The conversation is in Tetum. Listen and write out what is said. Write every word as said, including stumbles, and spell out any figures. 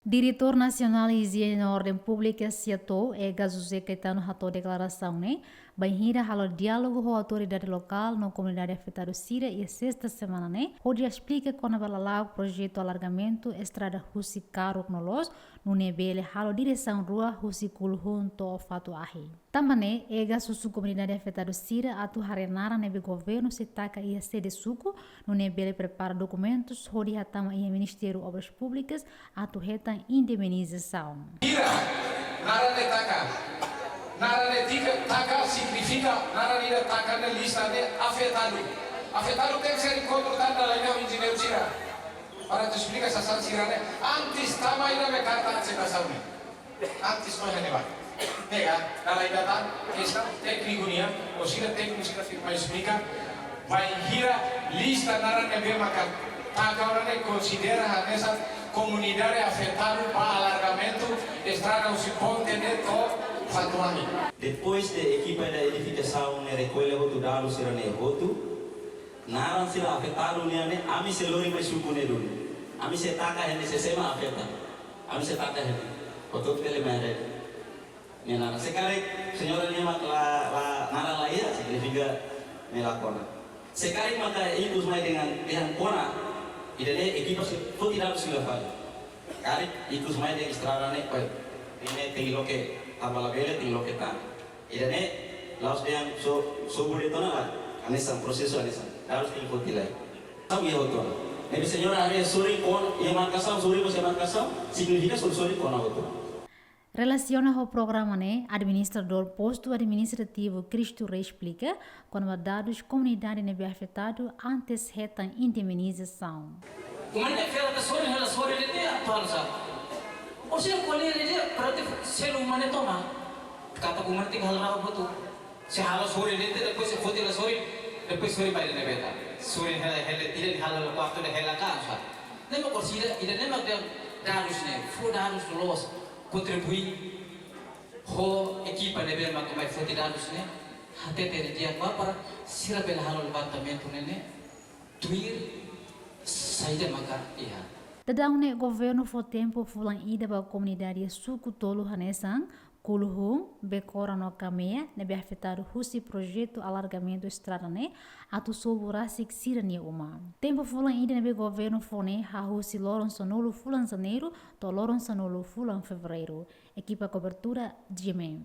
Diretór Nasionál Ijiene no Orden Públika, SEATOU, Ega José Caetano hato'o deklarasaun ne'e bainhira halo diálogu ho autoridade lokál no komunidade afetadu sira iha sesta semana ne'e, hodi esplika kona-ba lala'ok projetu alargamentu estrada husi Karuk no Loos, nune'e bele halo diresaun rua husi Kuluhun to'o Fatuahi. Tanba ne'e, Ega husu komunidade afetadu sira atu haree naran ne'ebé governu sei taka iha sede suku, nune'e bele prepara dokumentus hodi hatama iha Ministériu Obras Públikas atu hetan indemnizasaun. Ida naran ne'e taka, naran ne'e tika taka signifika naran ida taka ne'e lista ne'e afetadu. Afetadu tenke ser enkontru tan dala ida ho enjeñeiru sira para atu esplika sasán sira ne'e antes tama ida ne'e karta aseitasaun ne'e. Antes no hene ba. Pega, dala ida tan, kestaun tékniku nian, orsida tékniku sira firma esplika, bainhira lista naran ne'ebé maka taka ona ne'e konsidera hanesan komunidade afetadu ba alargamentu estrada husi ponte ne'e to'o Fatuahi. Depois de ekipa da edifikasaun ne'e rekolla hotu dadus sira-ne'e hotu, naran sira afetadu nian ne'e, ami sei lori mai suku ne'e duni. Ami sei taka hene sé-sé mak afeta. Ami sei taka hene. Hotu-hotu bele mai haree. Nia naran. Se karik señora nian mak la, la, naran la iha, signifika nia la kona. Se karik maka ikus mai dehan, dehan kona, ida-ne'e ekipa sei foti dadus sira fali. Karik ikus mai dehan estrada ne'e, oi, ne'e tenke loke, tanba labele tenke loke tan. Ida-ne'e, la'ós dehan so, sobu de'it ona lae, hanesan prosesu hanesan. Dadus tenke foti lai. Sabe iha hotu ona. Ne'ebé señora haree sorin kona, iha markasaun, sorin mós iha markasaun, signifika sorin, sorin kona hotu. Relasiona ho programa ne'e, administradór postu administrativu Cristo Rei esplika kona-ba dadus komunidade ne'ebé afetadu antes hetan indemnizasaun. Uma ne'e fera ta sorin, hela sorin de'it, atuál sa. Orsida ko'alia de'it, berarti selu uma ne'e tomak. Katak uma ne'e tenke halo rau butu. Se halo sorin de'it, depois se foti la sorin, depois sorin ba ida ne'ebé ta. Sorin hela, hela, ida ne'e halo kuartu de'it hela ka sa. Ne'e mak orsida, ida-ne'e mak dehan dadus ne'e, fó dadus loos, kontribui ho ekipa ne'ebé maka mai foti dadus ne'e, hatete de'it di'ak ba para sira bele halo levantamentu ne'e ne'e, tuir saida maka iha. Daudaun ne'e governu fó tempu fulan ida ba komunidade suku tolu hanesan Kuluhun, Bekora no Kamea, ne'ebé afetadu husi projetu alargamentu estrada ne'e, atu sobu rasik sira-nia uma. Tempu fulan ida ne'ebé governu fó ne'e hahú husi loron sanulu fulan Janeiru to'o loron sanulu fulan Fevereiru. Ekipa kobertura, G M M.